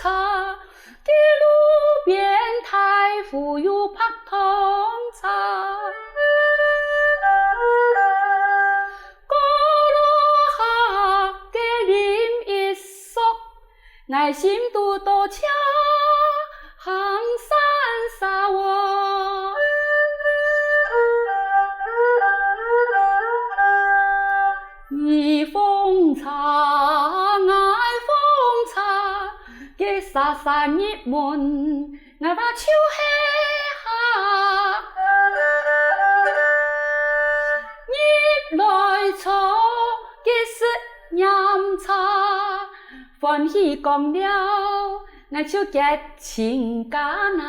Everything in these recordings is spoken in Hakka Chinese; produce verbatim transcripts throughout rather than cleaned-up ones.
茶，佢路邊大壺有白糖茶。過路客个啉一索， 𠊎心肚多謝行善儕哦。你奉茶，𠊎奉茶，該儕儕入門，𠊎話就係客。入來坐，該食飲茶， 歡喜講了，𠊎就結親家啦。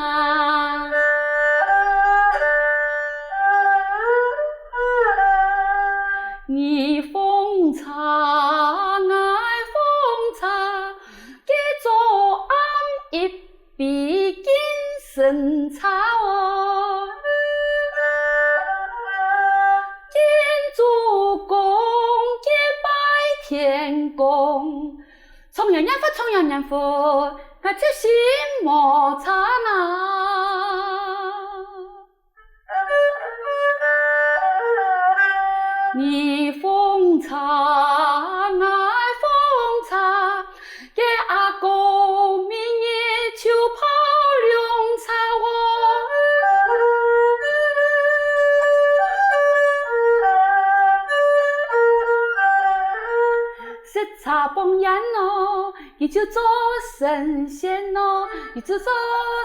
你奉茶，𠊎奉茶，該早暗一 杯敬神茶哦。敬祖公，敬拜天公，重陽年福，重陽年福，𠊎就心無差啦。 你奉茶，𠊎奉茶，該阿哥明日就泡涼茶哦。食茶放煙哦， 佢就做神仙咯，佢就做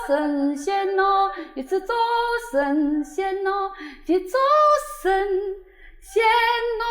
神仙咯，佢就做神仙咯，佢做神仙咯。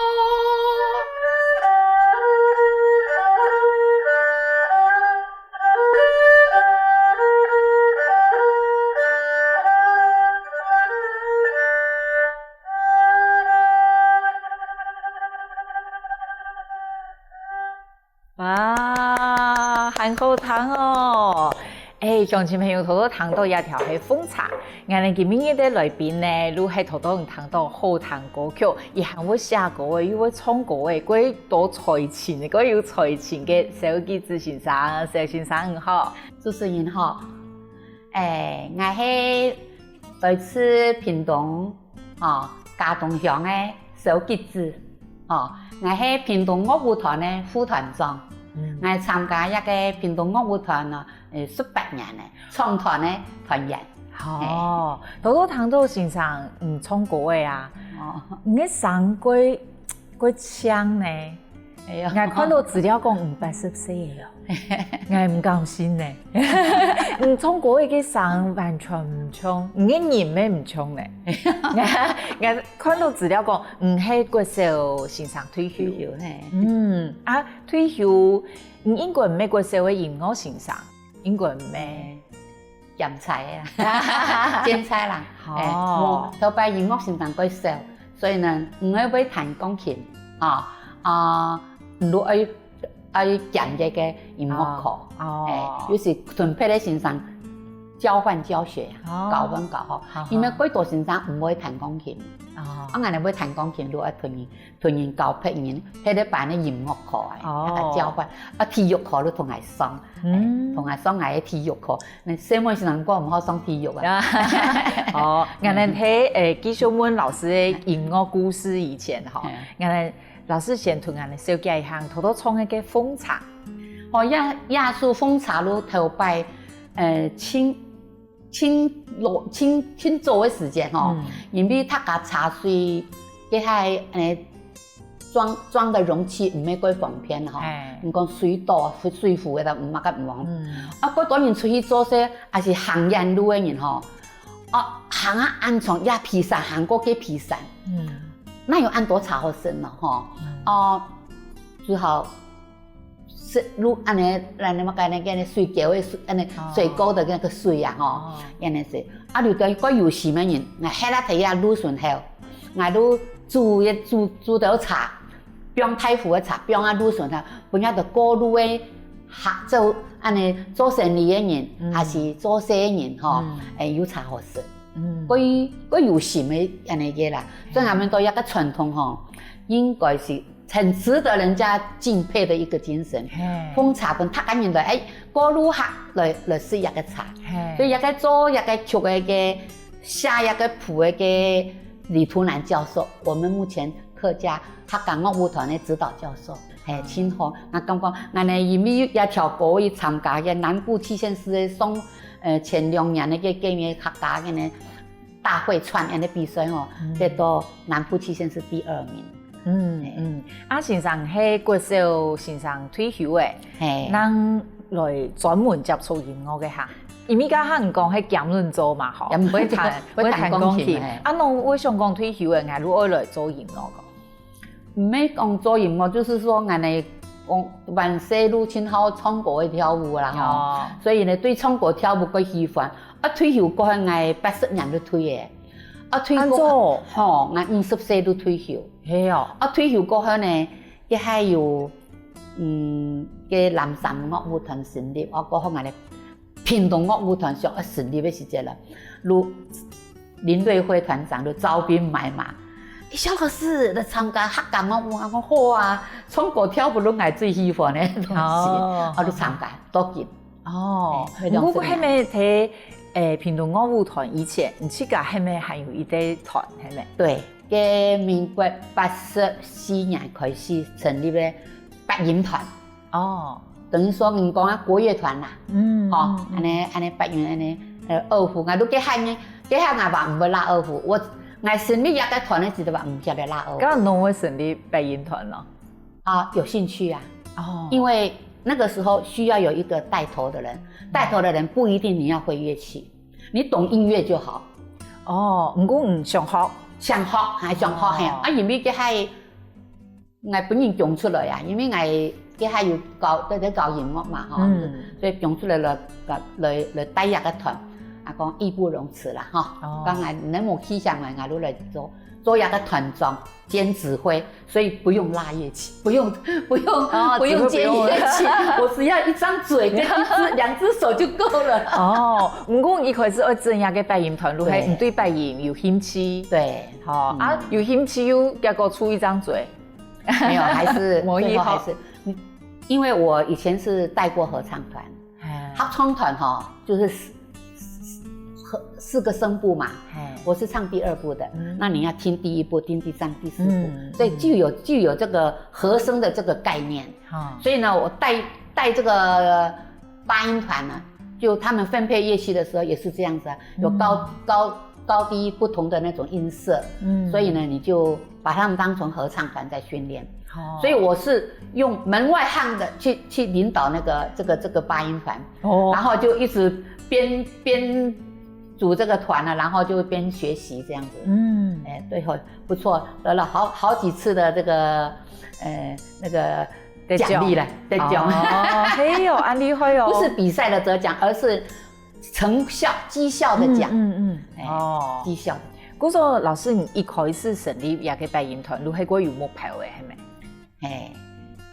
哇，還好聽哦！欸，鄉親朋友，頭頭聽到這條係奉茶，𠊎等今晡日个來賓呢，就係頭頭聽到好聽歌曲，佢還會寫歌仔，又會唱歌仔，過多才情，過有才情个蕭吉子先生，蕭先生你好。主持人好，欸，𠊎係來自屏東 哦，佳冬鄉个蕭吉子，哦，𠊎係屏東樂舞團个副團長，𠊎參加這个屏東樂舞團呢，欸，十八年了，創團个團員。哦，頭頭聽到先生，嗯，唱歌仔啊，哦，你个聲過過靚呢。 哎喲，𠊎看到資料講你八十歲了哦，𠊎毋敢信呢。你唱歌仔个聲完全毋像，你个人乜毋像呢。𠊎看到資料講你係國小先生退休。退休，嘿。嗯，啊，退休，你應該毋係國小个音樂先生，應該毋係。 兼差啊，兼差啦。哦，頭擺音樂先生過少，所以呢，毋會會彈鋼琴，啊，啊，毋就愛愛兼一个音樂課，哦，有時同別个先生交換教學，交換教學，因為過多先生毋會彈鋼琴，啊，𠊎等會彈鋼琴，就愛同人 同人教別人，別个班个音樂課欸，哦，大家交換。啊，體育課就同𠊎上，嗯，同𠊎上𠊎个體育課。該細妹時人講毋好上體育啊。哦，𠊎等係，欸，繼續問老師个音樂故事以前吼，𠊎等老師先同𠊎等紹介一下，頭頭唱个《奉茶》。哦，這這首《奉茶》就頭擺，呃，清 清老清清早个時間吼，因為大家茶水，該下呃裝裝个容器毋係蓋方便吼，你講水倒水壺个都毋麼个毋方便。啊，蓋多人出去做事，還係行遠路个人吼，啊行啊恁長，這皮山行過該皮山，哪有恁多茶好食呢吼？哦，只好 食路恁呢，恁呢麼个呢，該呢水溝个水，恁呢水溝个該个水啊吼，恁呢水。啊，有兜蓋有心个人，𠊎歇啊在該路脣口，𠊎就煮一煮煮兜茶，放大壺个茶，放啊路脣口，分該兜過路个客做恁呢做生理个人，還係做事个人吼，欸，有茶好食。蓋蓋有心个恁呢个啦，所以𠊎等到這个傳統吼，應該係 很值得人家敬佩的一个精神。奉茶分大家人來，欸，過路客來來食這个茶，所以這个做這个曲个个寫這个譜个个李圖南教授，我們目前客家客家樂舞團个指導教授，嘿，盡好。𠊎感覺𠊎呢因為這條歌去參加个南部七縣市个上，呃，前兩年个个个客家个呢大會串个比賽吼，得到南部七縣市第二名。 嗯嗯，啊先生係國小先生退休个，嘿，正來專門接觸音樂个哈。因為頭下你講係兼恁做嘛吼，兼恁做，會彈會彈鋼琴，啊仰會想講退休个，𠊎就愛來做音樂个。毋係講做音樂，就是說𠊎呢，往往細路盡好唱歌个跳舞啦吼，所以呢對唱歌跳舞个喜歡，啊退休過後𠊎八十年就退个。 啊退休過後，吼，𠊎五十歲就退休。係哦。啊退休過後呢，佢還有，嗯，个南山樂舞團成立，啊過後𠊎呢屏東樂舞團想愛成立个時節了，就林瑞輝團長就招兵買馬，蕭老師來參加客家樂舞，𠊎講好啊，唱歌跳舞就𠊎最喜歡个東西，啊就參加，到今。 哦，毋過係毋係在，欸，屏東樂舞團以前，你自家係毋係還有一個團，係無？對，該民國八十四年開始成立个八音團。哦，等於說你講啊國樂團啦，嗯，吼，恁仔恁仔八音恁仔，呃，二胡，𠊎都該下呢，該下𠊎話毋會拉二胡，𠊎𠊎成立這個團个時節話毋曉得拉二胡。該仰會成立八音團呢？ 啊，有興趣啊。哦，因為那個時候需要有一個帶頭的人，帶頭的人不一定你要會樂器，你懂音樂就好。哦，毋過你想學，想學還想學，嘿，啊，因為該下𠊎本人降出來啊，因為𠊎該下有教，在在教音樂嘛，吼，所以降出來了，來來帶這個團，啊，講義不容辭啦，吼，講𠊎你無去想來，𠊎就來做做這個團長。 兼指揮，所以不用拉樂器，不用不用、哦、不用接樂器，我只要一張嘴跟一隻兩隻手就夠了。哦，毋過一開始愛整這個八音團，就係毋對八音有興趣。對，吼、嗯、啊，有興趣又結果出一張嘴。沒有，還是最後還是，因為我以前是帶過合唱團， 合唱團吼，就是四四四個聲部嘛，我是唱第二部的，那你要聽第一部、聽第三、第四部，所以具有具有這個和聲的這個概念。所以呢，我帶帶這個八音團呢，就他們分配樂器的時候也是這樣子啊，有高高高低不同的那種音色，所以呢，你就把他們當成合唱團在訓練。 所以我是用門外漢的去去領導那個這個這個八音團，哦，然後就一直邊邊組這個團啊，然後就邊學習這樣子。嗯，哎，對，很不錯，得了好好幾次的這個呃那個獎勵了，得獎。哦，係哦，恁厲害哦。不是比賽的得獎，而是成效績效的獎。嗯嗯，哦，績效。故所老師，你一開始成立這個八音團，就係過有目標个，係無？ 嘿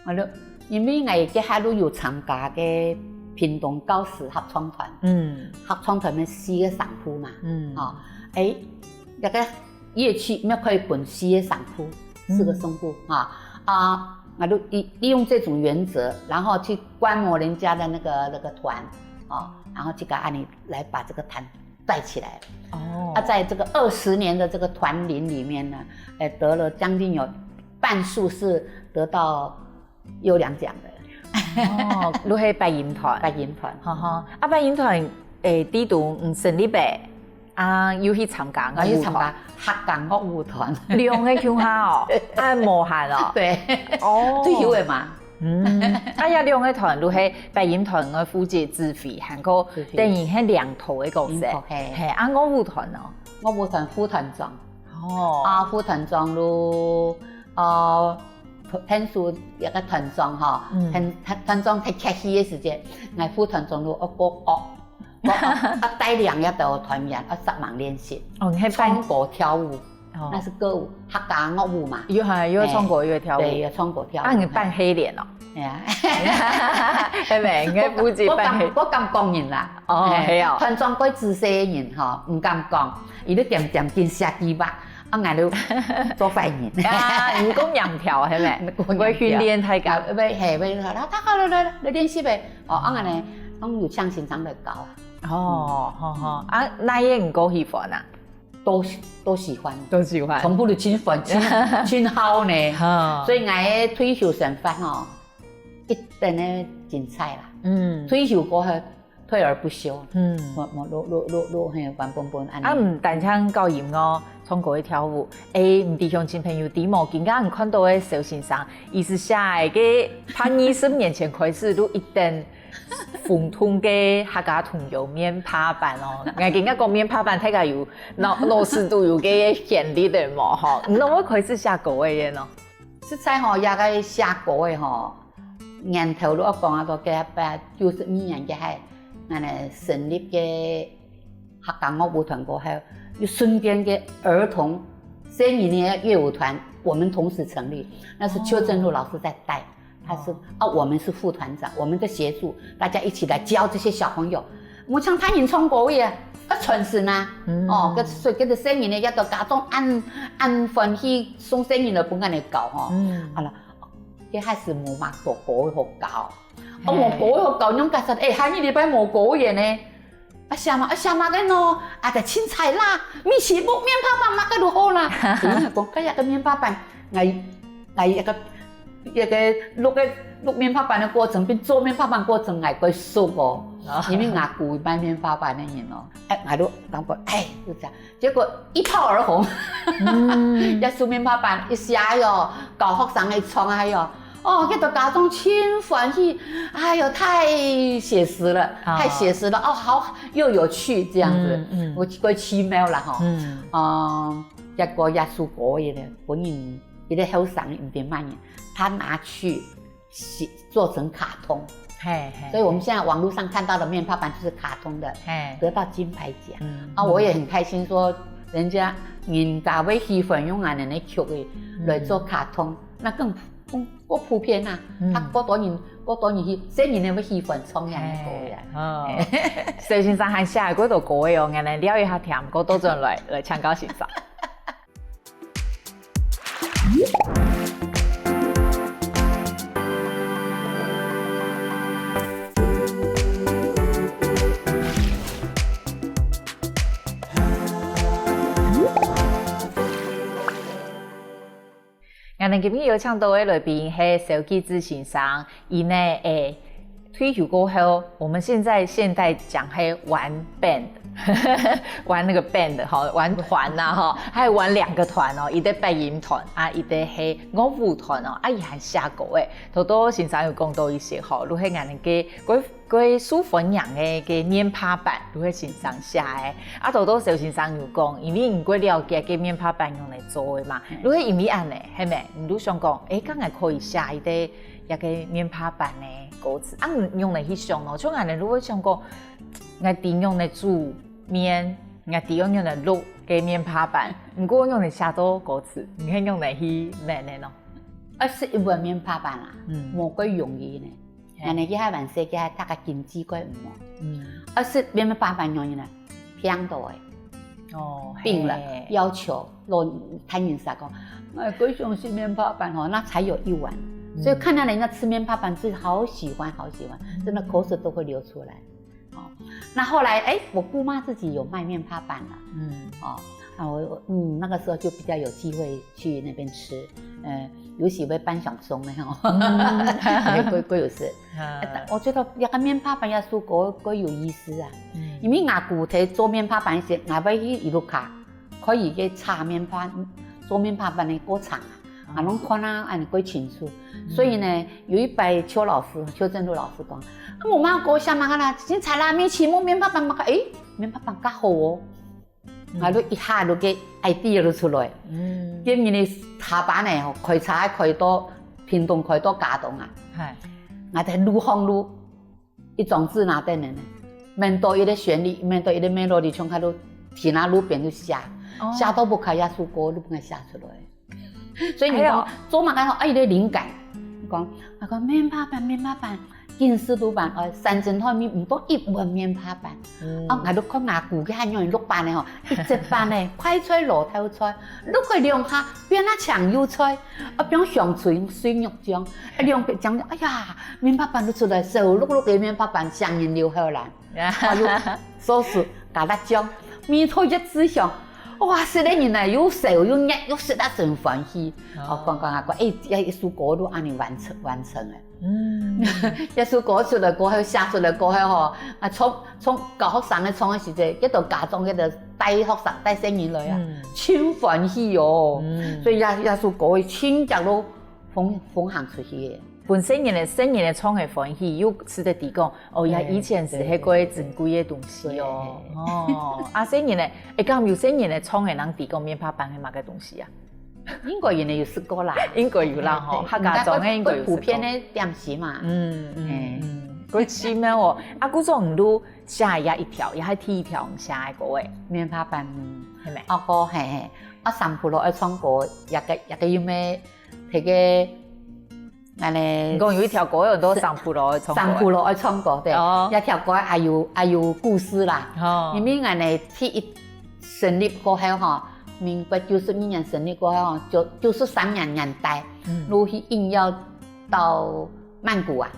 ，𠊎就因為𠊎該下就有參加該屏東教師合唱團，嗯，合唱團个四個聲部嘛，嗯，吼，哎，該個樂器乜可以分四個聲部，四個聲部哈，啊，𠊎就利利用這種原則，然後去觀摩人家的那個那個團，哦，然後去跟恁仔來把這個團帶起來。哦，啊，在這個二十年的這個團齡裡面呢，呃，得了將近有半數是得到優良獎的。哦，就係八音團。八音團。哈哈，啊，八音團，誒，底肚毋成立誒，啊，又去參加，啊，又參加客家樂舞團。兩個共下哦，啊，無閒哦。對。哦，退休了嘛。嗯，啊，這兩個團就係八音團个負責指揮，還過等於係領導个角色。領導，嘿。嘿，啊，樂舞團呢？樂舞團副團長。哦。啊，副團長就，呃， 天數一個團長吼，團團長忒客氣个時節，𠊎副團長就惡過惡，過惡，啊帶領這兜團員啊煞猛練習，哦，你還扮唱歌跳舞，哦，那是歌舞，客家樂舞嘛，又還又唱歌又跳舞，對，又唱歌跳舞，啊，你扮黑臉哦，哎呀，係無？你還負責扮黑，我敢我敢講人啦，哦，係哦，團長該仔細个人吼，毋敢講，佢就恬恬緊寫計劃。 啊，𠊎就做壞人。啊，你講兩條，係無？講兩條。會訓練大家。啊，會，嘿，會，來，大家來來來練習誒。哦，啊，恁仔，當有請先生來教啊。哦，好好，啊，哪一个你較喜歡啊？都都喜歡，都喜歡，全部都盡歡，盡盡好呢。哈，所以𠊎个退休生活吼，一定个精彩啦。嗯，退休過後，退而不休。嗯，我我落落落落，嘿，玩本本安尼。啊，毋單淨教音樂，唱歌个跳舞，誒，毋知鄉親朋友知無？今下你看到个蕭先生，佢係寫个个八二十年前開始，就一定轟動个客家童謠面帕粄哦。𠊎今下講面帕粄，大家有腦腦屎肚有个旋律个無吼？你仰會開始寫歌个呢？實在吼，這个寫歌个吼，年頭就愛講啊，到該八九十二年个係，𠊎等成立个客家樂舞團過後，又順便个兒童、少年个樂舞團，我們同時成立，那是邱正祿老師在帶。 他是啊，我們是副團長，我們在協助大家一起來教這些小朋友。無像大人唱歌个，要傳承啊。哦，該所以該个細人呢，要到家長恁恁歡喜，送細人來分𠊎等教吼。嗯，好了，該開始無麼个歌好教，哦，無歌好教，用該啥？哎，下二禮拜無歌个呢。 啊，寫麼啊寫麼个喏，啊，就凊彩啦，米奇木面帕粄麼个就好啦。所以講，該一个面帕粄，𠊎𠊎一个一个摝个摝面帕粄个過程，變做面帕粄過程，𠊎蓋熟哦。因為𠊎姑賣面帕粄个人哦，哎，𠊎就講過，哎，就這樣，結果一炮而紅。也係面帕粄一寫喲，教學生个唱啊喲， 哦，該个家長盡歡喜，哎喲，太寫實了，太寫實了，哦，好又有趣這樣子，嗯嗯，𠊎𠊎奇妙了哈，嗯，哦，結果這首歌个呢，本人一个後生毋知麼人，他拿去寫做成卡通，嘿嘿，所以我們現在網路上看到的面帕粄就是卡通的，嘿，得到金牌獎，嗯，啊，我也很開心說，人家人家會喜歡用恁樣个曲來做卡通，那更 嗯，較普遍啊，嗯，較較多人，較多人去，細人仔會喜歡唱恁樣个歌呀。哦，蕭先生還寫過多歌个哦，𠊎等尞一下聽，過倒轉來來請教先生。 𠊎等今晡日邀請到个來賓係蕭繼志先生，佢呢，誒，退休過後，我們現在現代講係玩band，玩那個band吼，玩團吶吼，還有玩兩個團哦，一個八音團啊，一個係樂舞團哦，啊，佢還寫歌誒。頭頭先生有講到一些吼，就係𠊎等个 蓋受歡迎个个面帕粄，就係先生寫个。啊，頭頭蕭先生有講，因為你蓋了解个面帕粄仰般來做个嘛，就係因為恁樣，係無？你就想講，誒，該𠊎可以寫一個這個面帕粄个歌詞。啊，你仰般去想咯？像恁樣，就會想講，𠊎知仰般煮麵，𠊎知仰般摝个面帕粄，毋過仰般寫做歌詞，你係仰般去面个咯？啊，係一碗面帕粄啦，嗯，無蓋容易呢。 恁樣佢還還細，佢還大家經濟蓋毋好。嗯，啊係面帕粄仰般呢，病到誒，哦，病了，嘿，要求老大人儕講，哎，蓋想食面帕粄吼，那才有一碗。所以看到人家吃面帕粄，自己好喜歡，好喜歡，真的口水都會流出來。哦，那後來，哎，我姑媽自己有賣面帕粄了。嗯，哦，啊，我我嗯，那個時候就比較有機會去那邊吃，呃，尤其會半小時的吼，嗯，也會會有事。啊，我覺得這個面帕粄也係蓋蓋有意思啊，嗯，因為𠊎姑在做面帕粄時，𠊎會去佢屋下，看佢个炒面帕，做面帕粄个過程啊，𠊎攏看啊，恁樣蓋清楚。所以呢，有一擺邱老師，邱正祿老師講，啊，無麼个寫麼个啦，凊彩啦，米奇木面帕粄麼个，誒，面帕粄較好哦。 𠊎就一下就个idea就出來。今日个下班呢，吼，開車開到屏東，開到佳冬啊。𠊎在路項路，一張紙拿等呢，面對一個旋律，面對一個melody，像佢就停在路邊就寫，寫到不開一首歌，就分佢寫出來。所以你講，哎喲，做麼个吼，愛有個靈感。講，啊，講面帕粄，面帕粄，緊食都還愛，三餐裡肚毋過一碗麵帕粄。啊，𠊎都看𠊎姑佢恁樣淥粄仔吼，一隻粄仔，快菜摎豆菜，淥个兩下，變啊像油菜，啊，變香脆碎肉醬，啊，兩片醬，哎呀，麵帕粄都出來，燒淥淥个麵帕粄，香煙流口啦。啊，又sauce加辣椒，味道一支香，哇，食个人啊，又燒又熱，又食得真歡喜。哦，講講啊，講，哎，這一首歌都恁樣完成完成了。嗯，這首歌出來過後，寫出來過後吼，啊，唱唱教學生个唱个時節，這兜家長這兜帶學生帶細人來啊，盡歡喜哦。所以這這首歌盡遽都風風行出去个。本身人个生人个唱个歡喜，又值得提供。哦，呀，以前係係个珍貴个東西哦。哦，啊，生人个，哎，敢有生人个唱个人提供面帕粄个麼个東西啊？ 應該人有食過啦。應該有啦吼，客家庄个應該有食過。普遍个點心嘛。嗯嗯嗯，過奇妙哦。啊，故所你都寫也一條，也係第一條你寫个歌誒。面帕粄，係咩？啊，歌係係，啊，三步路愛唱歌，也个也个有咩，這个，恁呢。你講有一條歌有很多三步路愛唱歌。三步路愛唱歌，對，哦，這條歌還有還有故事啦。哦，因為恁呢第一 成立過後吼，民國九十二年成立過後吼，九九十三年年底，嗯，就去應邀到曼谷啊，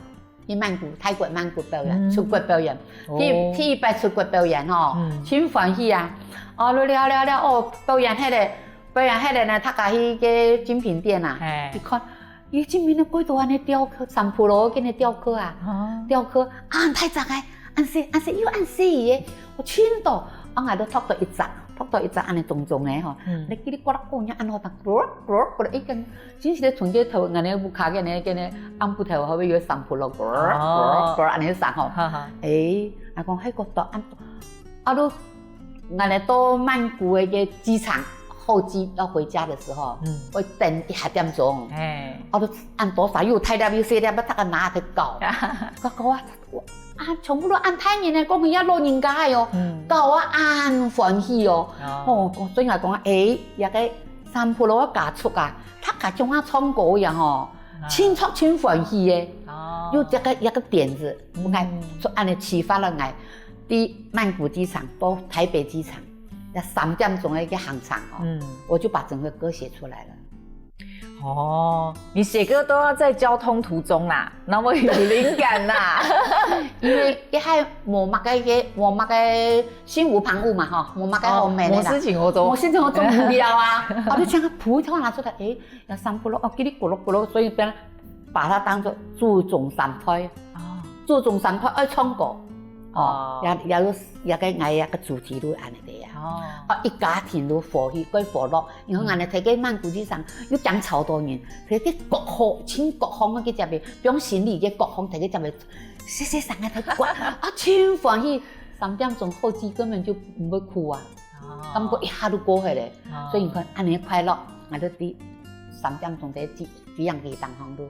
去曼谷，泰國曼谷表演，嗯，出國表演。第第一擺出國表演吼，盡歡喜啊！哦，就了了了，哦，表演忒了，表演忒了呢，大家去个精品店啊，一看， 咦，這面个蓋多恁呢雕刻，三步路个雕刻啊，雕刻啊，恁大隻个，恁細，恁細又恁細个，哦，盡多，啊，𠊎都擇到一隻，擇到一隻恁呢腫腫个吼，你嘰哩呱啦，哦，人恁好聽，咯咯咯，一根，真係咧從這頭，𠊎呢屋下个呢，个呢，暗晡頭後尾有三步路，咯咯咯，恁呢聲吼，誒，啊，講，嘿，個到恁多， 啊，都，𠊎呢到曼谷个个機場候機要回家的時候，嗯，會等一下點鐘。哎，啊，都恁多儕又大粒又細粒，大家拿忒搞，搞搞啊，啊，全部都恁大人呢，講人家老人家个哦，搞啊恁歡喜哦，哦，所以𠊎講，哎，這个三步路个家族啊，大家像啊唱歌一樣吼，盡著盡歡喜个，有這个這个點子，𠊎就恁呢啟發了𠊎。 對曼谷機場到台北機場，要三點鐘个一个行程哦，嗯，我就把整个歌寫出來了。哦，你寫歌都要在交通途中啦，那麼有靈感啦。因為一下無麼个个，無麼个心無旁騖嘛吼，無麼个好美的啦，哦，無事情好做。無事情好做，無聊啊，我就將它譜一條拿出來，誒， 要三步路，哦，嘰哩咕嚕咕嚕，所以變把它當作祖宗三代，哦，祖宗三代愛唱歌，哦，也也有也个𠊎个主題都恁呢个啊，哦，一家庭都和氣，蓋和樂。然後𠊎呢，在个曼谷機場又講超多人，在个各方，盡各方个接邊，放行李个各方，在个接邊，細細聲个在管，啊，盡歡喜。三點鐘候機根本就毋會苦啊。 感覺一下就過去了。所以你看，恁呢快樂，𠊎就在三點鐘个飛飛行機當中都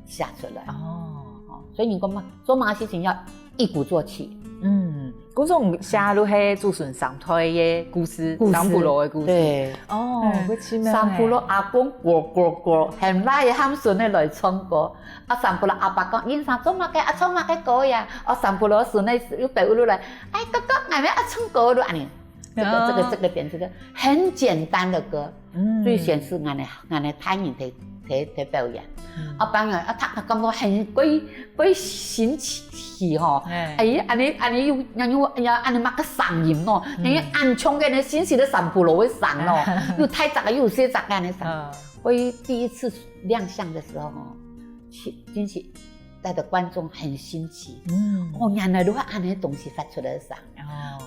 寫出來。哦，所以你講嘛，做麼个事情要一鼓作氣。嗯，故所寫就係祖孫三代个故事，故事，三步路个故事。對，哦，嗯，好奇妙欸。三步路阿公咯咯咯，喊倈仔喊孫仔來唱歌。啊，三步路阿爸講，人生做麼个啊，唱麼个歌呀？哦，三步路孫仔又走路來，哎，哥哥，𠊎乜愛唱歌咯，恁呢。 這個這個這個點，這個很簡單的歌，最顯示𠊎个𠊎个大人在在在表演。啊，當然啊，他他感覺很怪怪新奇吼，哎，恁呢恁呢又又哎呀，恁呢麼个聲音咯，恁呢恁像个呢新奇个三步路个聲咯，又大隻个又細隻个恁呢聲，所以第一次亮相的時候吼，其真是帶得觀眾很新奇。嗯，哦，原來都係恁呢東西發出來个聲。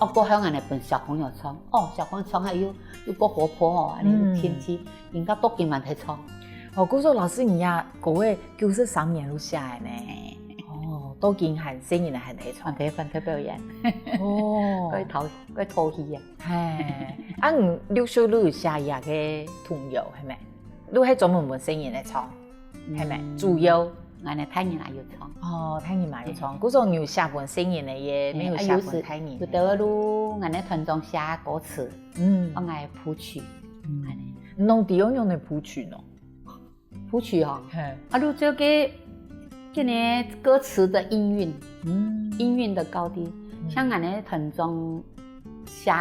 哦，過後𠊎呢分小朋友唱，哦，小朋友唱啊又又過活潑哦，恁呢又天氣，人家到今還在唱。哦，故所老師你呀，歌仔九十三年就寫个呢。哦，到今還細人仔還在唱。還在還在表演。哦，蓋討蓋討喜啊。嘿，啊你六首都有寫這个童謠，係無？都係專門分細人仔唱。 係無？主要。𠊎呢大人也有唱。哦，大人嘛有唱，故所有寫分細人仔个，也有寫分大人仔。有兜就𠊎呢團長寫歌詞，嗯，𠊎譜曲，恁呢。你攏知仰般个譜曲呢？譜曲哦，係，啊，就照个个呢歌词的音韵，嗯，音韵的高低，嗯，像俺呢團長写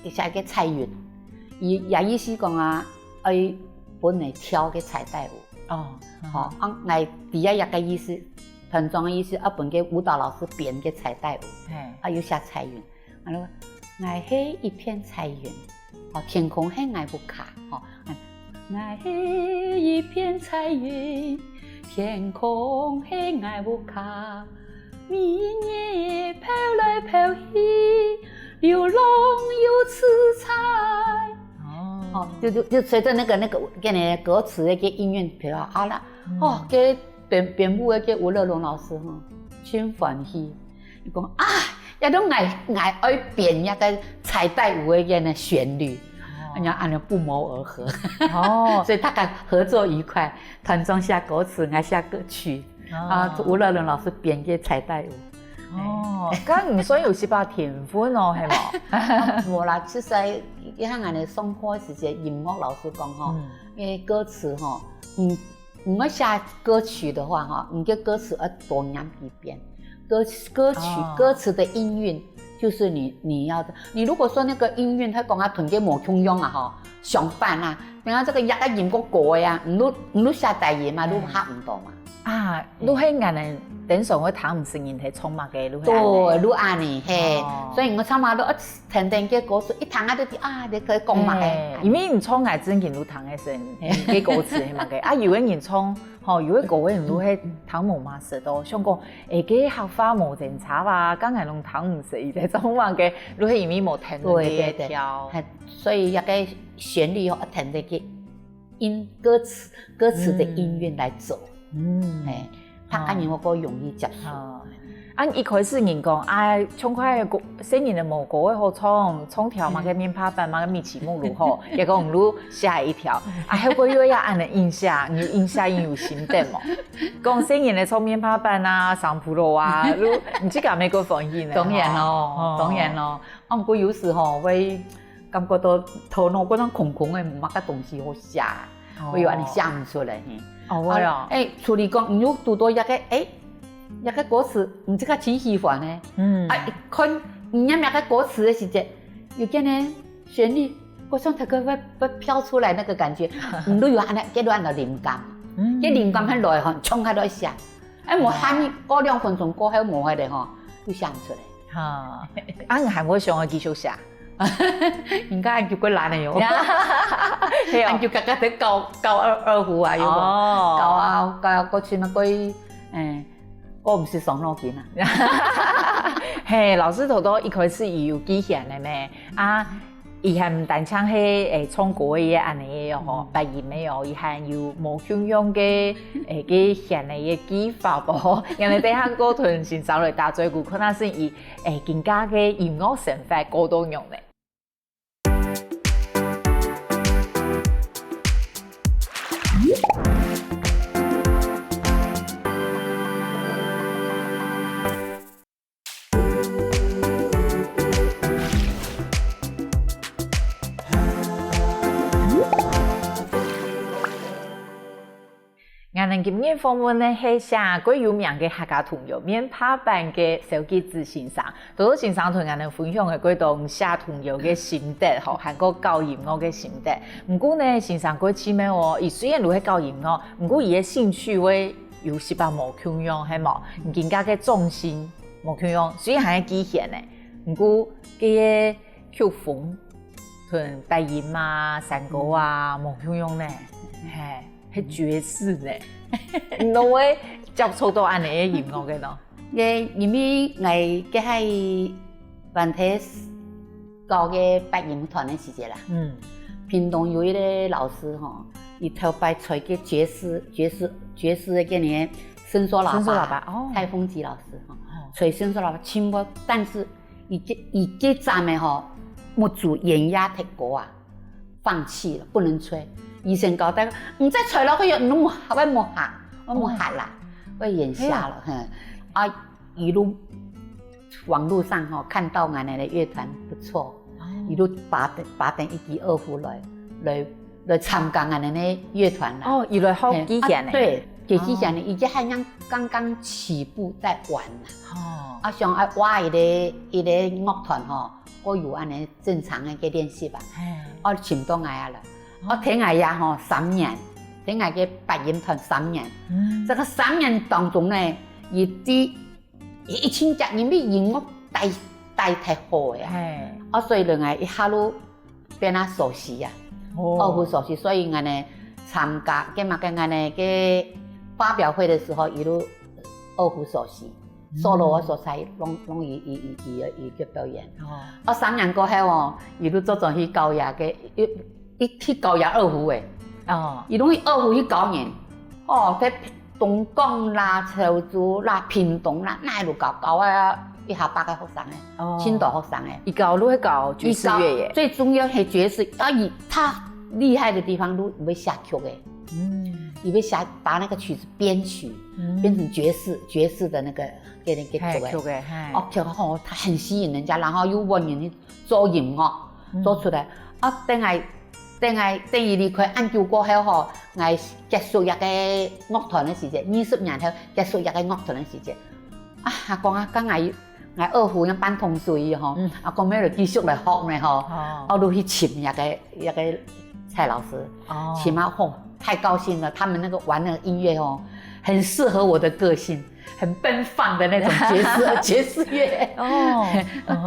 写个彩云，也也意思講啊，愛分你跳个彩帶舞。哦，好，啊，𠊎底下一个意思，團長的意思，啊，分个舞蹈老师編个彩帶舞，嘿，啊，又寫彩云。 啊，𠊎係一片彩雲，哦，天空係𠊎屋下，哦，𠊎係一片彩雲，天空係𠊎屋下，明月飄來飄去，流浪又自在。哦，就就就隨著那個那個跟你歌詞的个音樂飄啊啦，哦，个編編舞个个吳樂龍老師哈，真歡喜。 你講啊，這都𠊎𠊎愛編一个彩帶舞个个呢旋律，人家恁樣不謀而合，哦，所以大家合作愉快，團長寫歌詞，𠊎寫歌曲，啊，吳樂倫老師編个彩帶舞。哦，該毋算有一把天分哦，係無？無啦，其實像𠊎等上課時節，音樂老師講吼，因為歌詞吼，嗯， 你要寫歌曲的話，哈，你个歌詞要多念幾遍。歌歌曲、歌詞的音韻就是你你要的。你如果說那個音韻，佢講啊，同个無共樣啊，哈，相反啊，等下這個壓个音過高个啊，你都你都寫低音嘛，都合毋到嘛。啊，都係恁樣，等於會聽毋識人係唱麼个，都係恁樣。對，都恁樣，嘿。所以我唱嘛都 聽聽个歌詞，一聽啊就知啊，你可以講嘛。嘿，因為你唱𠊎正經都聽个聲，个歌詞係麼个。啊，有个人唱，吼，有个歌个人都係聽無麼識哦，想講，誒，个客話無正差啊，剛才攏聽毋識，佢在唱麼个，都係因為無聽到个調。對對對，所以這个旋律吼，聽這个音歌詞歌詞的音韻來走，嗯，嘿，佢恁樣會較容易接受。 啊，一開始人講，啊，像該个細人仔無歌仔好唱，唱條麼个棉花棒，麼个米奇木魯吼，結果毋如寫一條，啊，後尾又愛恁樣硬寫，你有硬寫，你有心得無？講細人仔唱棉花棒啊，上鋪路啊，你你自家乜較歡喜呢？當然咯，當然咯，啊，毋過有時吼會感覺到頭腦好像空空个，無麼个東西好寫，會有恁樣寫毋出來，嘿。哦，會哦。誒，除了講，你又堵到一个，誒， 一个歌詞，你自家真喜歡呢。嗯，啊，看你念一个歌詞个時節，有个呢旋律，好像佢个會會飄出來那個感覺，你都有恁樣，這都恁樣靈感，這靈感很來吼，衝開來寫，哎，無喊你過兩分鐘過後無个咧吼，又寫毋出來。哈，啊，你還會想要繼續寫？ 應該恁久過懶个喲。係哦。恁久剛剛在搞搞二二胡啊，有無？哦。搞啊搞啊，過去嘛過去，誒，過毋識傷腦筋啊。嘿，老師頭頭一開始佢有寄弦个咩？啊，佢還毋單淨係誒唱歌个恁樣个吼，八音个哦，佢還有無共樣个誒个弦个个技法哦。因為等下過同先生來打嘴鼓，看下先佢誒更加个音樂生活過到樣呢。 𠊎等今日訪問个係寫過有名个客家童謠《棉花棒》个蕭吉子先生。多多先生同𠊎等分享个過多寫童謠个心得吼，還過搞音樂个心得。毋過呢，先生過奇妙哦，佢雖然都係搞音樂，毋過佢个興趣會有息把無共樣，係無？你今个个重心無共樣，雖然還係寄弦呢，毋過个个 曲風，同八音啊、山歌啊，無共樣呢，嘿，係爵士呢。你都會接觸到恁樣个音樂个咯？誒，因為𠊎个係原頭搞个八音團个時節啦，嗯，屏東有一个老師吼，佢頭擺吹个爵士、爵士、爵士个个呢，伸縮喇叭，伸縮喇叭，哦，蔡鳳吉老師吼，哦，吹伸縮喇叭，全部，但是 佢个佢个站个吼，目珠圓壓忒高啊，放棄了，不能吹。醫生交代，你再吹落去，你目會目瞎，會目瞎啦，會眼瞎了，嘿。啊，一路網路上吼看到俺们的乐团不错，一路爬等爬等一支二胡来来来参加俺们的乐团啦。哦，佢來學寄弦呢。嘿，啊，對，實際上呢，佢這下正剛剛起步在玩啊。哦，啊，想愛挖一個，一個樂團吼，過有恁呢正常个个練習啊。哦，尋到𠊎啊了。哦，𢯭𠊎呀吼，三年，𢯭𠊎个八音團三年。嗯，這個三年當中呢，佢第，佢一定責任比音樂帶，帶忒好个啊。哦，所以呢，𠊎一下就 變啊熟悉啊，哦，二胡熟悉，所以𠊎呢參加，該麼个𠊎呢个發表會个時候，佢就二胡熟悉，solo个素材攏攏佢佢佢佢佢去表演。哦，啊三年過後哦，佢就做轉去教這个，佢佢去教這二胡个，哦，佢攏去二胡去教人，哦，在 東港啦、潮州啦、屏東啦，哪路搞搞啊，一下百个學生欸，哦，盡多學生欸。佢教就係教爵士樂耶。佢教，最重要係爵士，啊，佢他厲害的地方，佢會寫曲欸。嗯，佢會寫，把那個曲子編曲，嗯，變成爵士，爵士的那個，給那個曲欸。曲欸，哦，曲吼，他很吸引人家，然後又問人去做音樂，嗯，做出來。啊，等下 等𠊎等佢離開恁久過後吼，𠊎結束這個樂團个時節，二十年後結束這個樂團个時節，啊，阿公啊，該𠊎𠊎二胡要半桶水吼，阿公愛來繼續來學呢吼，哦，我就去尋這個這個蔡老師，哦，尋啊吼，太高興了，他們那個玩那個音樂吼，很適合我的個性。 很奔放的那種爵士爵士樂。哦，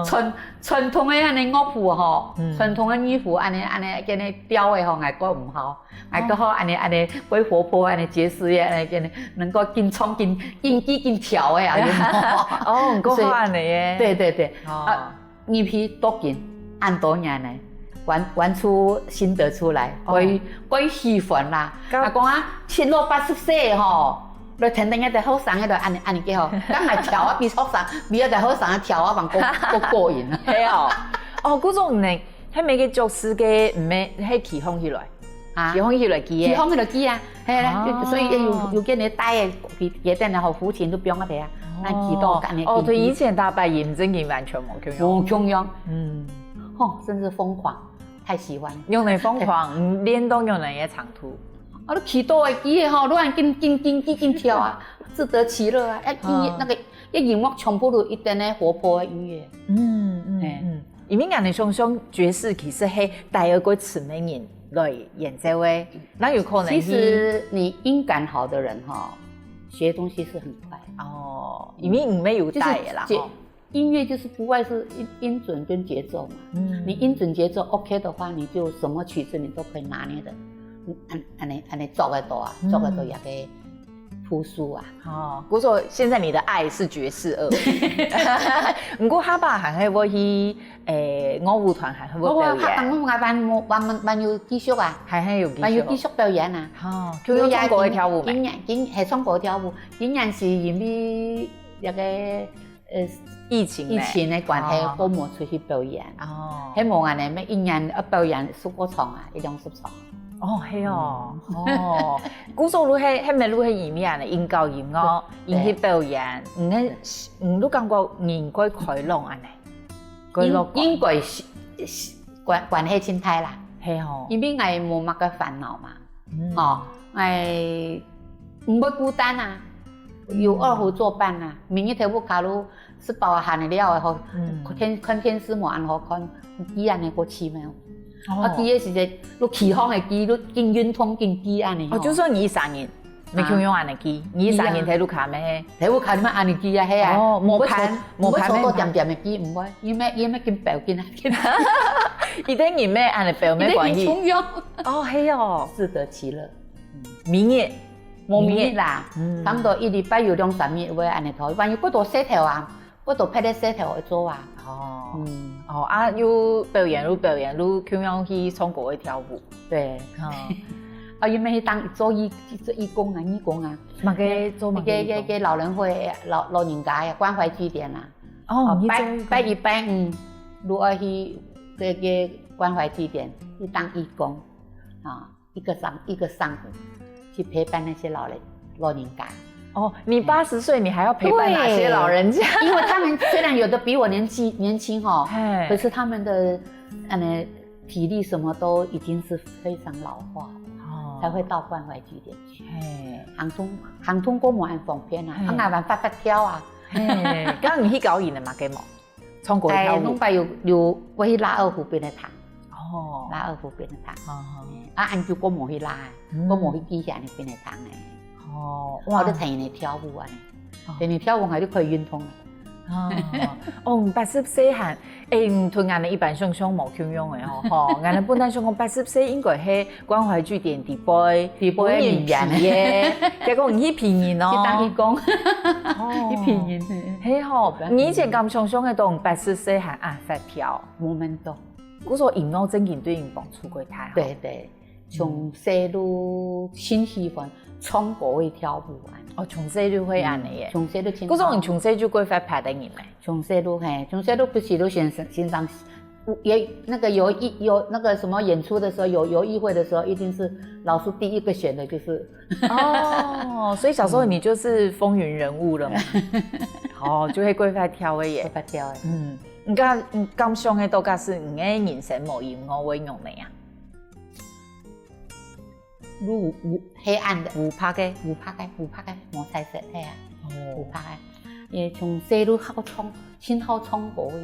傳傳統个恁呢樂譜吼，傳統个二胡恁呢恁呢恁呢調个吼，𠊎較毋好，𠊎較好恁呢恁呢較活潑恁呢爵士樂恁呢恁呢，能夠緊唱緊緊記緊跳个啊。哦，較好恁呢耶。對對對，啊， 入去多緊，恁多年呢，玩玩出心得出來，哦，過過喜歡啦。啊講啊，七老八十歲吼，來聽聽該兜後生个來恁恁个吼，敢還跳啊比後生，比該兜後生个跳啊還過過過癮啊。係哦，哦，故所呢，該每個角色个毋係係起哄起來。 啊，起哄起來記个。起哄起來記啊，係啦，所以有有个人帶个，佢佢等下吼，胡琴都放个地啊，那幾多个呢？哦，對，以前打八音真个完全無共樣。無共樣，嗯，吼，真是瘋狂，太喜歡。用來瘋狂，練到用來个程度。啊，都起到个記个吼，都還緊緊緊緊緊跳啊，自得其樂啊，哎，音樂那個，一音樂全部都一等个活潑个音樂，嗯嗯嗯。 因為𠊎等想像爵士其實係帶一個詞个人來演奏个，那有可能。其實你音感好的人哈，學東西是很快。哦，因為你沒有帶啦，就是節，音樂就是不外是音音準跟節奏嘛。嗯，你音準節奏OK的話，你就什麼曲子你都可以拿捏的。嗯，恁恁呢恁呢做得到啊，做得到也可以。 樸素啊。哦，故所現在你的愛是爵士樂。毋過下擺還係會去，誒，樂舞團還係會表演。我我還還還還有繼續啊，還還有繼續。還有繼續表演啊。哦，就有唱歌个跳舞咩？今年今係唱歌跳舞，今年是因為那個 呃，疫情呢？疫情个關係，哦，都無出去表演。哦，係無恁呢，每一年愛表演十過場啊，一兩十場。哦，係哦，哦，故所就係，係毋係就係因為恁呢，因搞音樂，對，因去表演，你係，你就感覺人較開朗恁呢，較樂觀。應應該是是關關係盡大啦。係哦，因為𠊎無麼个煩惱嘛。 嗯，吼，哎，毋會孤單啊，有二胡作伴啊，明日頭屋下路食飽閒个了吼，嗯，看電看電視無恁好看，記恁呢過去咩？哦，啊，記个時節，都起風个記，都緊運動緊記恁呢。哦，就算你一儕人，無共樣恁呢記，你一儕人頭屋下咩？頭屋下你乜恁呢記啊，係啊，哦，無伴，無伴坐到恬恬个記，毋會，因為因為緊表緊啊，緊。一定人咩恁呢表咩關係？一定人共樣。 哦，係哦，自得其樂。明日，無明日啦，差毋多一禮拜有兩三日會恁呢拖，萬一過多事頭啊，過多別个事頭愛做啊。哦，嗯，哦啊，又表演又表演，又共樣去唱歌會跳舞。對，哦，啊，因為去當做義做義工啊，義工啊，麼个做麼个義工？該該該老人會老老人家个關懷據點啊，哦，哦，拜拜一拜五，如果去這個關懷據點去當義工。 啊，一個上一個上午去陪伴那些老人老人家。哦，你八十歲，你還要陪伴那些老人家？對，因為他們雖然有的比我年紀年輕哦，嘿，可是他們的呃體力什麼都已經是非常老化了。哦，才會到關懷據點去。嘿，行動，行動過無恁方便啊，嘿，啊，𠊎還發發跳啊。嘿，該你去教佢等麼个無？唱歌跳舞？哎，弄擺有，有，會去拉二胡分佢聽。哦。拉二胡分佢聽。哦，哦。啊，恁久過無去拉，嗯。過無去記下你分佢聽呢。哦，哇。我就聽佢跳舞啊。哦。聽佢跳舞，𠊎就可以運動了。 哦，哦，八十歲還，欸，同𠊎等一般想像無共樣个哦，吼，𠊎等本來想講八十歲應該係關懷據點底背，底背个名人。有年紀个，結果你去騙人哦。去當義工，哦。去騙人。係吼，你以前敢想像得到八十歲還恁活跳？無想到。故所音樂正經對你幫助過大吼。對，對。 從細路盡喜歡唱歌會跳舞恁。哦，從細就會恁樣耶。從細就盡好。故所你從細就過活潑个人咩？從細路，嘿，從細路不是都先生，先生，也那個有一，有那個什麼演出的時候，有，有議會的時候，一定是老師第一個選的就是。哦，所以小時候你就是風雲人物了嘛。哦，就會過活跳个耶。過活跳个。嗯，你敢，你敢想得到，假使你个人生無音樂會仰般啊？ 烏，烏，黑暗的。烏白个。烏白个，烏白个，無彩色，係啊。哦。烏白个。也從細路好唱，盡好唱歌个，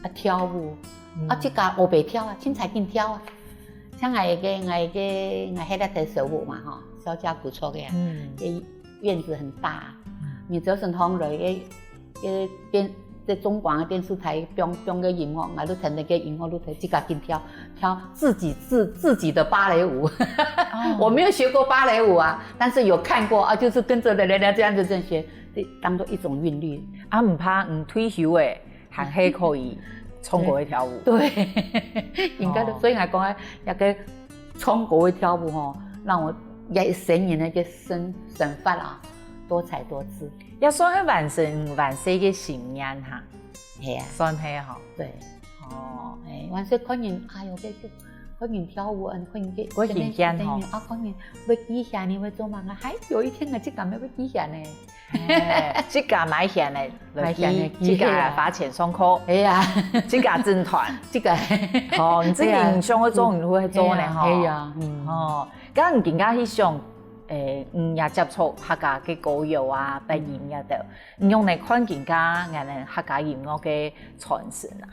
啊，跳舞，嗯。啊，自家學會跳啊，凊彩緊跳啊。像𠊎个，𠊎个，𠊎該個小屋嘛，吼，小家古厝个啊，嗯。个院子很大，嗯。你早晨䟘來，个，个電，在中廣个電視台放，放个音樂，𠊎都聽著个音樂，都自家緊跳，跳自己，自，自己的芭蕾舞。哦。我沒有學過芭蕾舞啊，但是有看過啊，就是跟著人家這樣子這樣學，當做一種韻律。啊，毋怕，嗯，退休个，還係可以唱歌个跳舞。對，應該都，哦。所以𠊎講啊，那個唱歌个跳舞吼，讓我一生人个生，生活啊，多彩多姿。也算係完成，完成个心願哈。係啊。算係吼。對。哦。哎，完成看人，哎喲，這，這，看人跳舞，嗯，看人這，會很驚吼。這邊，這邊，啊，看人會記下你會做麼个，還有一天啊，自家也會記下呢。哎，自家買錢呢，買錢呢，自家花錢上課，係啊。自家整團，自家。哦，你自己想要做，你會做呢，吼。係啊，係啊，嗯。哦，該你今下去想，誒，嗯，也接觸客家个歌謠啊，八音這兜，你仰般看今下𠊎等客家音樂个傳承啊？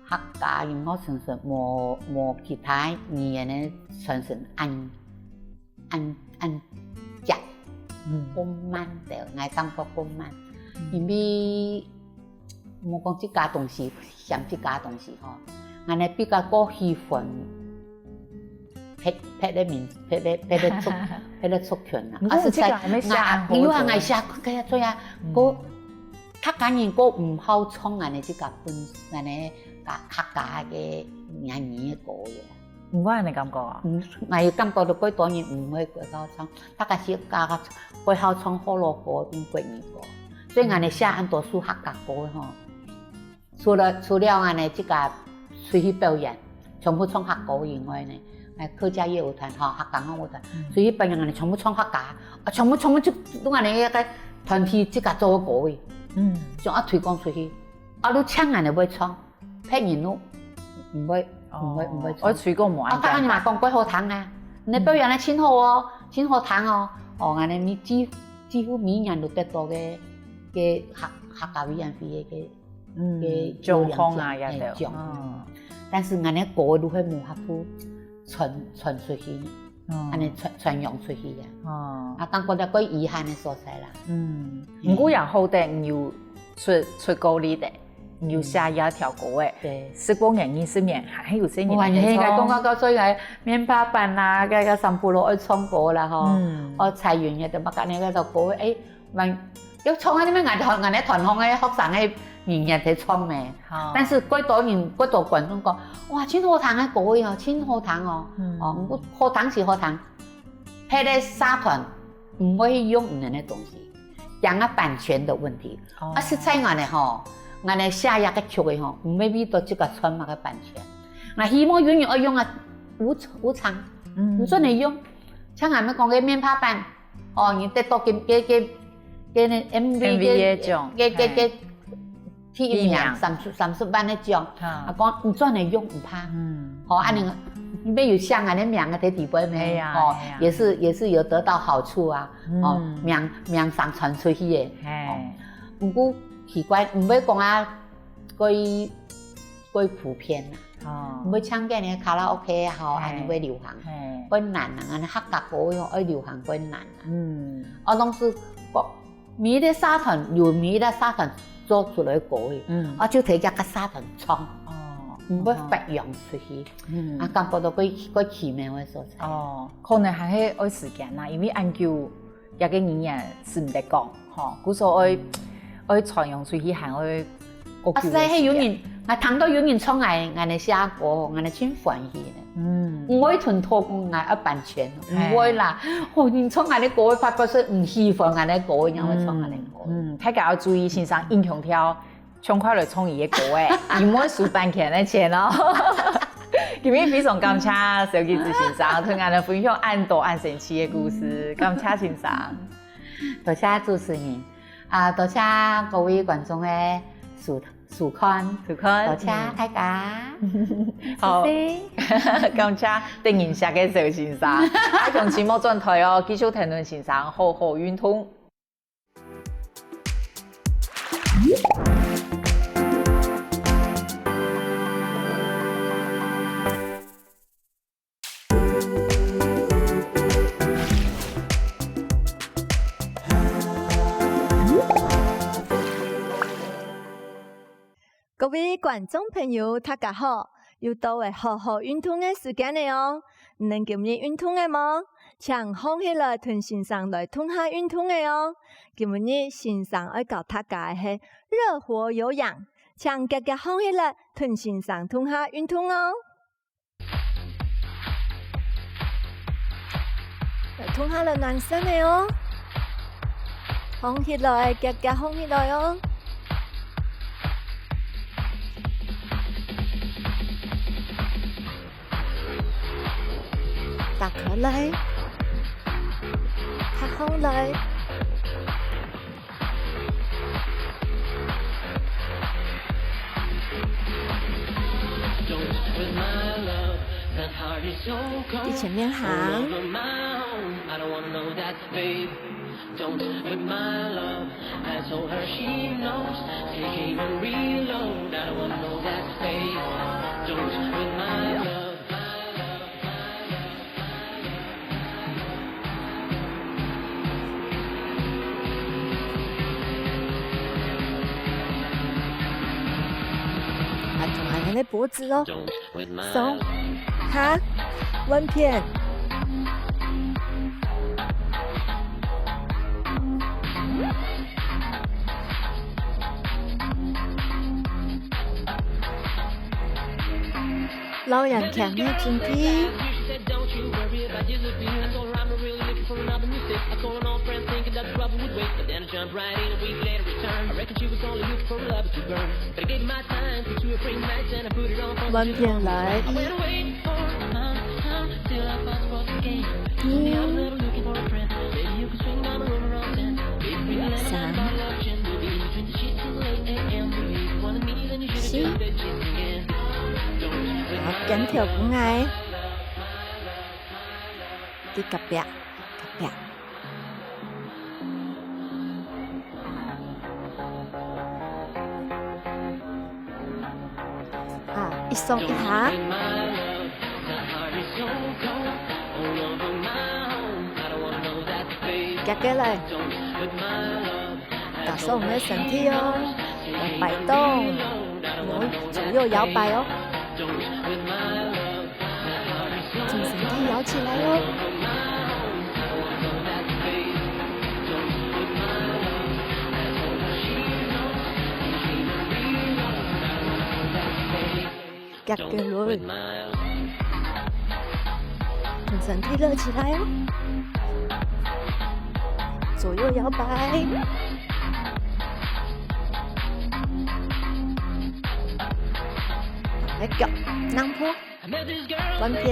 客家音樂傳承無，無其他語言个傳承恁 恁，恁遽，嗯。過慢个，𠊎感覺過慢。嗯。因為，莫講自家東西，嫌自家東西吼，𠊎等比較過喜歡別，別个民，別个，別个族，別个族群啊。毋過自家還沒寫啊，實在，𠊎，因為𠊎寫過，該樣做啊，嗯。過，客家人過毋好唱𠊎等自家本，𠊎等客，客家个，客語个歌个。 毋會恁樣感覺啊？嗯，𠊎有感覺到幾多人毋會過好唱，大家係較，較會好唱學老歌同國語歌。所以𠊎等寫恁多首客家歌吼，除了，除了𠊎等自家出去表演，全部唱客歌以外呢，𠊎客家樂舞團吼，客家樂舞團，嗯。出去表演𠊎等全部唱客家，啊，全部，全部就，就𠊎等該個團體自家做个歌个，嗯。想要推廣出去，啊，就淨𠊎等會唱。 別人都毋會，毋會，毋會唱。哦，愛推廣無恁簡單。啊，當然嘛，講過好聽啊，你表演得真好哦，真好聽哦。哦，恁樣你幾，幾乎每年都得到个，个客，客家委員會个，个，嗯，个獎項啊，優良獎，也對。嘿，獎。嗯。但是恁樣歌路會無法度傳，傳出去。 哦。恁樣傳，傳揚出去啊。哦。啊，感覺到較遺憾个所在啦。嗯，嗯。毋過也好得，你有出，出歌个，你有寫這條歌个。嗯。對。十幾年、二十年，還有細人仔在唱。哇，你應該講到，到所以該棉花棒啦，該，該三不五時愛唱歌啦，吼。嗯。哦，彩雲也都嘛，恁樣該首歌，誒， 蠻，愛唱啊，你們𠊎團，𠊎團項个學生个人也在唱咩。好。但是幾多人，幾多觀眾講，哇，真好聽个歌哦，真好聽哦。嗯。哦，毋過好聽是好聽，別个社團毋會去用你們个東西，講啊版權个問題。哦。啊，實在𠊎呢吼，𠊎呢寫這個曲个吼，毋會為到這個賺麼个版權。𠊎希望有人愛用啊，有，有唱，嗯。有人會用。像𠊎等講个棉花棒， 哦，你得到个，个，个，个那MV个，MV个獎，个，个，个，嘿。第一名，第一名。三十，三十萬个獎。哈。啊，講你轉來用毋怕。嗯。吼，恁樣，因為有寫𠊎个名个在底背咩，哎呀，吼，哎呀。也是，也是有得到好處啊，嗯。哦，名，名聲傳出去个，嘿。哦。毋過奇怪，毋會講啊，過，過普遍啊。哦。毋會像今个卡拉OK也好，嘿。恁樣會流行。嘿。過難啊，恁樣客家歌曲愛流行過難啊。嗯。哦，攏係講 每一個社團有每一個社團做出來个歌曲，嗯。啊，就在該个社團唱，哦，毋會發揚出去。嗯。啊，感覺到較，較奇妙个所在。哦，可能還係愛時間啦，因為恁久這個語言係毋得講，吼，故所愛，嗯。愛傳揚出去，還愛 啊，實在係有人，𠊎聽到有人唱𠊎，𠊎个寫歌，𠊎个真歡喜呢。嗯。毋會同討講𠊎愛版權，嘿。毋會啦。哦，你唱𠊎个歌，會發覺係毋喜歡𠊎个歌，然後唱𠊎个歌。嗯，嗯，大家要注意，先生，恁強調，趕快來唱佢个歌誒，佢毋會收版權个錢哦。今日非常感謝小吉子先生，同𠊎兜分享恁多恁神奇个故事，感謝先生。多謝主持人，啊，多謝各位觀眾个收 收看。收看。多謝大家。嗯。好。謝謝。感謝得人惜个小先生。啊，下期莫轉台哦，繼續聽先生好好運動。 各位觀眾朋友，大家好！又到了好好運動个時間了哦！你等今日運動了無？請䟘起來同先生來動下運動了哦！今日先生愛教大家个係熱火有氧，請遽遽䟘起來同先生動下運動哦！ 來動下來暖身个哦！䟘起來，遽遽䟘起來哦！打開來，趴䟘來。 在前面行。啊，動下你个脖子哦，上、下、換片。 老楊強烈準備。換片來。二、三。四。好，跟頭過來。在隔壁，隔壁。 啊，一上一下。遽遽來，加上你个身體哦，來擺動，左右搖擺哦。 精神力搖起來哦。遽遽來。精神力熱起來哦。左右搖擺。來，腳，躝坡。 換片。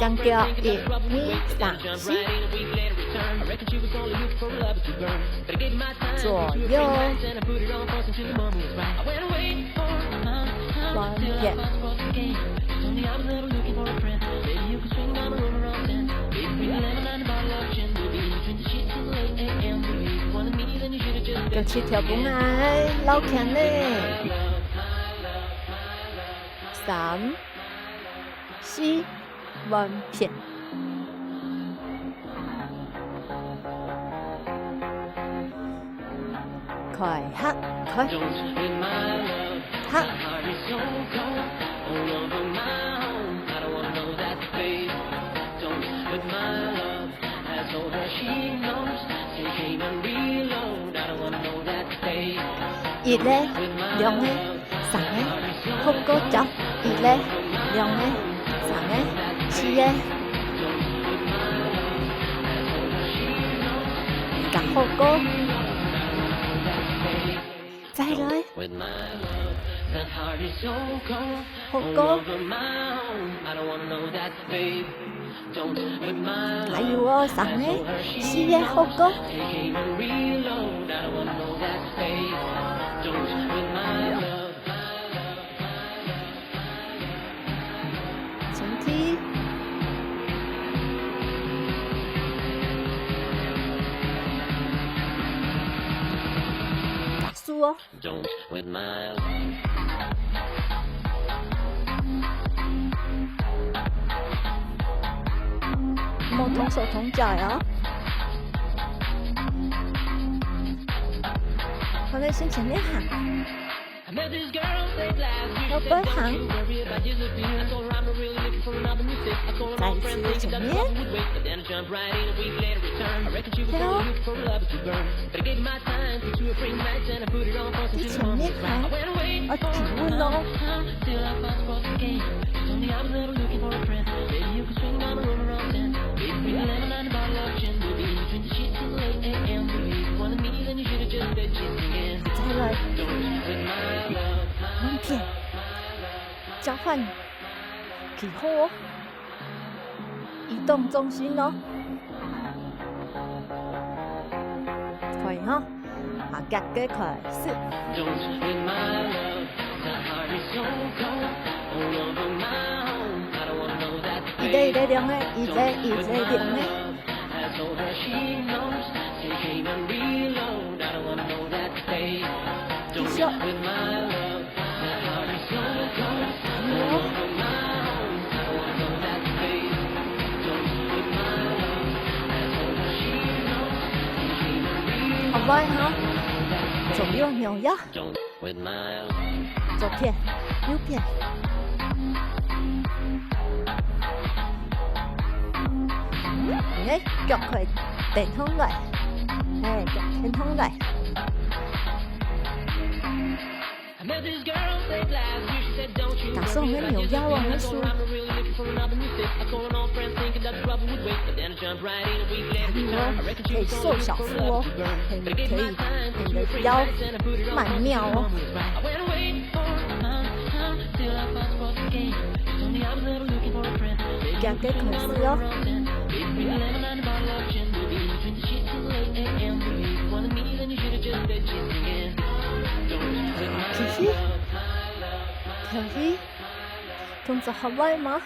跟腳，一、二、三、四。左右。片。搿七條分𠊎，老強呢。三、四，換片。 開合，開。合。一个，兩个， 三个，好高招，一个，兩个，三个，四个。加好高。再來。好高。 加油哦，三个，四个，好高。前去。加速哦。 莫動手動腳呀。好，來，先前面行。後背行。再一次前面。跳。 在前面看，啊，停穩哦。再來。換片。交換。起步哦。 移動重心哦。可以哈，啊，夾个開始。一个一个兩个，一个一个兩个。繼續。 好，來哈，左右扭腰。左片，右片。哎，腳可以蹬動來，哎，腳蹬動來。 打算我扭腰哦，那時候。可以瘦小腹哦，很可以，你的腰曼妙哦。這樣更可以哦。 繼續，繼續，動作好快嗎？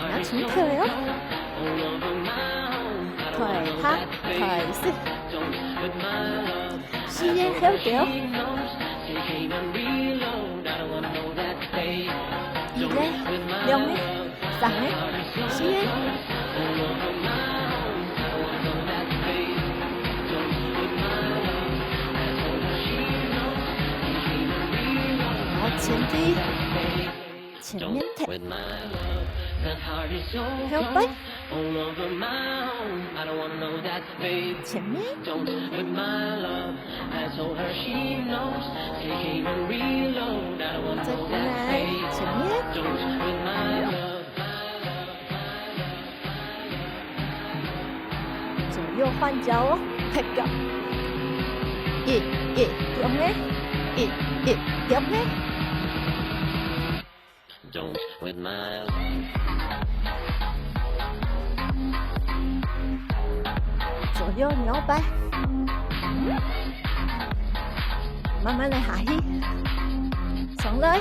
那重跳了。開合，開始。四个後跳。 一个，兩个，三个，四个。好，前踢，前面踢，後背。 前面。再過來，前面。左右換跤哦，踢腳。一，一，兩个，一，一，兩个。 Don't with my love. 右搖擺，慢慢的下去，上來，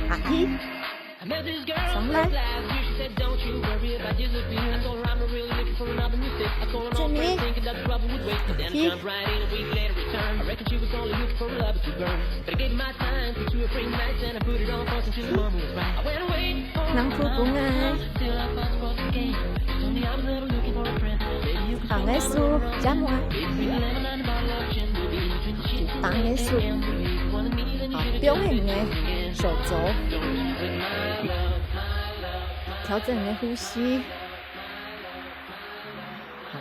下去，上來，正面，下去。 人夫婦啊，行个手，姐妹，放个手，啊，放个手，手肘，調整个呼吸。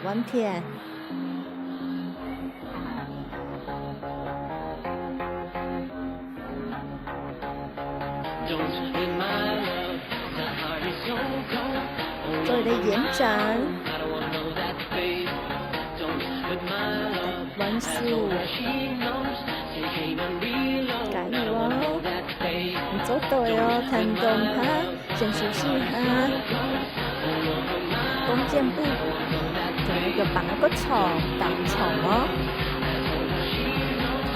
換片。做一個延展。換手。加油哦！你做到哦，聽眾朋友。 先休息一下，弓箭步，同你个放个長，打長哦。好，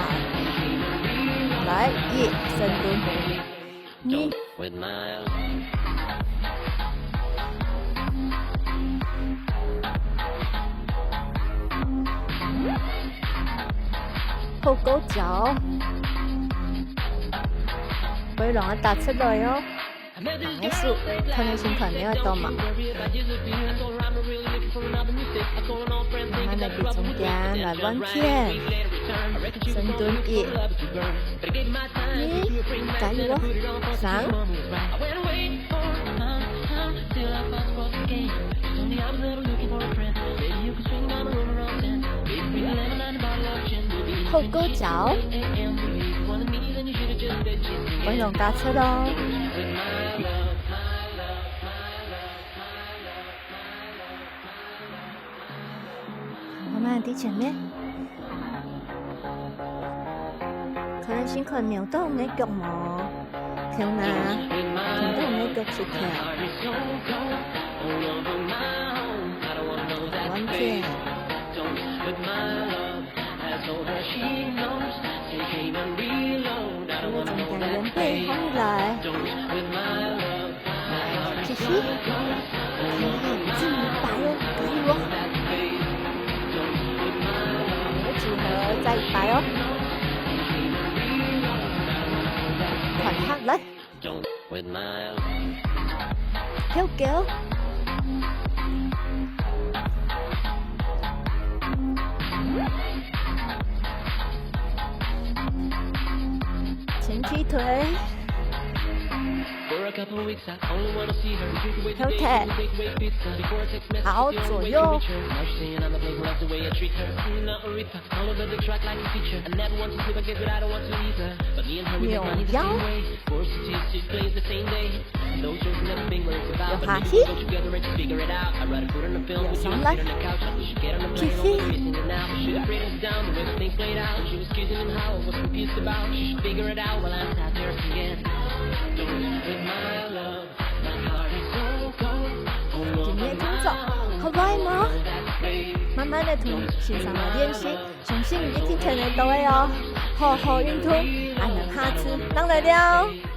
來，一，深蹲，二，後勾腳，背囊啊打出來哦。 放个手，看你身材有到無？慢慢來去中間來換片，深蹲一，二，加油哦，三，後勾腳，背囊打直哦。 慢慢在前面。可能先看瞄到你个腳毛，跳哪，看到你个腳趾頭。換片。 繼續。進一擺哦，加油哦！好，你个組合再一擺哦。快點，來。 後勾。前踢腿。後踢。好，左右。 扭腰，有下去，有上來，繼續。 今日動作，好來無？慢慢个同先生來練習，相信你一定聽得到个哦。好好運動，俺等下次正來尞。